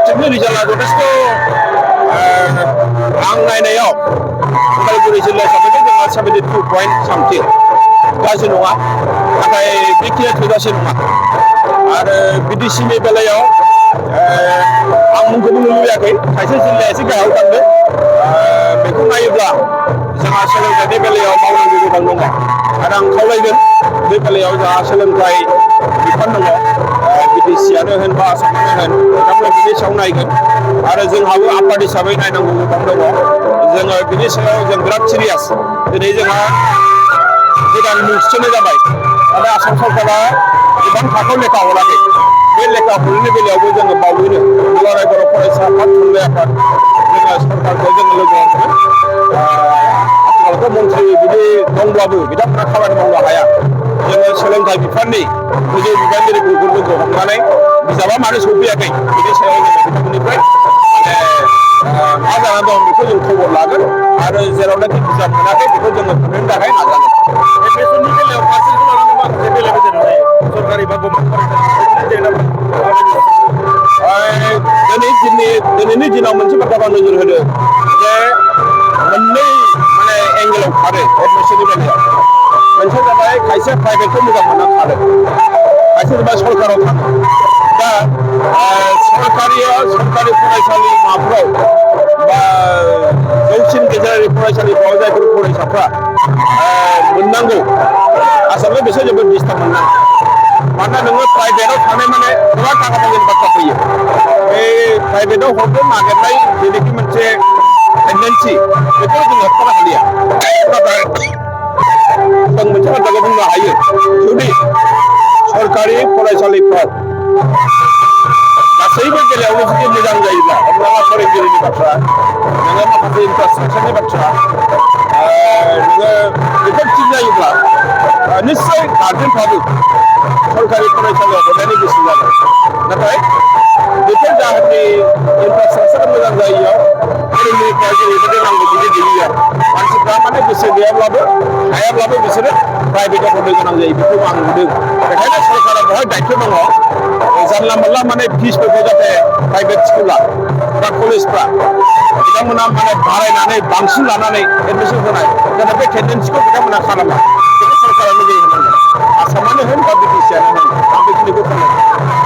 मेट्रिकनि रिजाल्टआ जथेस्थ' आं नायनायाव उदालगुरि जिल्ला हिसाबै जोंहा 72 पइन्ट सामथिं गाज्रि नङा नाथाय बेखिनिया थोजासे नङा आरो बिटिसिनि बेलायाव आं मुंखौ बुंनो लुबैयाखै खायसे जिल्लाया एसे गाहायाव थांदों बेखौ नायोब्ला जोंहा सोलोंथाइनि बेलायाव मावनांगौ गोबां दङ आरो आं खावलायगोन बे बेलायाव जोंहा सोलोंथाइ बिफान दङ बिटिसियानो होन बा आसामानो होन बिथांमोना बिनि सायाव नायगोन आरो जोंहाबो आफाद हिसाबै नायनांगौ गोबां दङ जोङो बिनि सायाव जों बिराद सिरियास दिनै जोंहा गोदान मुं थिसननाय जाबाय आरो आसाम सरकारा गोबां थाखोआव लेखा हराखै बे लेखा हरनायनि बेलायावबो जोङो बावैनो दुलाराय बर' फरायसा आफाद थुनलाइ आफाद जोङो सरकारखौ जोङो लोगो हमगोन आथिखालावथ' मन्थ्रि बिदि दंब्लाबो बिथांमोना खामानि मावनो हाया जोङो सोलोंथाइ बिफाननि गोजौ बिबानगिरिफोरखौ हमनानै बिजाबा मानो सौफैयाखै बिनि सायाव जोङो बिथांमोननिफ्राय मा जाना दं बेखौ जों खबर लागोन आरो जेरावनाखि बिजाब मोनाखै बेखौ जोङो मोननो थाखाय नाजागोन एडमिसननि बेलायाव फारसेखौ लानानै माखासे बेले बेजे नुजायो सरकारि बा गभर्नमेन्ट फरायसालि दिनैनि दिनाव मोनसे बाथ्राखौ नोजोर होदों जे मोननै माने एंगेलाव खारो एडमिसननि बेलायाव मोनसे जाबाय खायसे प्राइभेटखौ मोजां मोनना खारो खायसे जाबाय सरकाराव थाङो दा सरकारि फरायसालिमाफोराव बा जौसिन गेजेरारि फरायसालिफ्राव जायफोर फरायसाफ्रा मोननांगौ आसामाव बिसोर जोबोद डिस्टार्ब मोननांगौ मानोना नोङो प्राइभेटाव थानाय माने गोबां थाखा फैसानि बाथ्रा फैयो बे प्राइभेटाव हरनो नागिरनाय जेनोखि मोनसे टेन्डेन्सि बेखौ जों होबथानो हालिया नाथाय जों मोनसे बाथ्राखौ बुंनो हायो जुदि सरकारि फरायसालिफ्राव गासैबो बेलायावनो जुदि मोजां जायोब्ला हमना ला फोरोंगिरिनि बाथ्रा नोङो माखासे इनफ्रास्ट्राक्चारनि बाथ्रा नोङो बेफोर थिग जायोब्ला निश्चय गार्जेनफ्राबो सरकारि फरायसालियाव हरनायनि गोसो जागोन नाथाय बेफोर जाहोननि इनफ्रास्ट्राक्चार मोजां जायैयाव फोरोंगिरिफ्रा जेरैबायदि नांगौ बिदि गैलिया मानसिफ्रा माने गोसो गैयाब्लाबो हायाब्लाबो बिसोरो प्राइभेटाव हरनो गोनां जायो बेखौ आं नुदों बेखायनो सरकारा बेवहाय दायित्व दङ जानला मोनला माने फिसफोरखौ जाहाथे प्राइभेट स्कुला बा कलेजफ्रा बिथांमोना माने बारायनानै बांसिन लानानै एडमिसन होनाय जाहाथे बे टेन्डेन्सिखौ बिथांमोना खालामा बेखौ सरकारा नोजोर होनांगोन आसामानो होन बा बिटिसिआनो होन आं बेखिनिखौ फोरमायदों